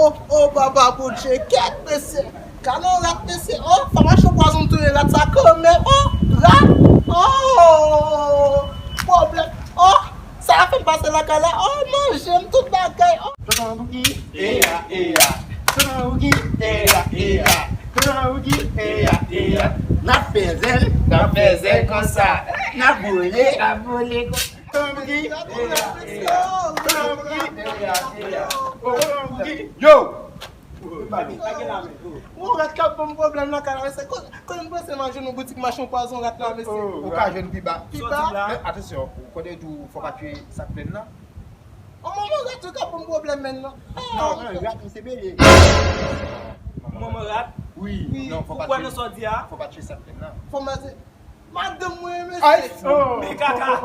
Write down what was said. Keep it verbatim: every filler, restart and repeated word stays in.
Oh, oh, papa Bondye, kèt mesye. Gade yon rat mesye. Oh, fò m achte yon pwazon touye rat sa kanmenm. Oh, rat. Oh, pwoblèm. Oh, sa a fè m pase lakay la. Oh, manje m tout bagay. Oh. Tonton Bouki, eya, eya. Tonton Bouki, eya, eya. Tonton Bouki, eya, eya. N ap fè zèl, n ap fè zèl konsa. N ap boule, n ap boule konsa. Tonton Bouki, eya, eya. Tonton Bouki, eya, eya. Tonton Bouki, yo! Yon rat k ap ban m pwoblèm nan kay la, mesye. Kote m panse m al jwenn yon boutik machann pwazon rat la, mesye? Ou ka jwenn pi ba. Pi ba? Men atansyon, ou konnen tou, fò pa tchwe sa k plenn nan. Yon manman rat wi k ap ban m pwoblèm menm nan. Non, non, rat, misye bele. Manman rat? Wi, non, fò pa tchwe. Ou kwè nan sa w di a? Fò pa tchwe sa k plenn nan. Fò m pase. Madanm mwen, mesye. Ay, oh. Men kaka.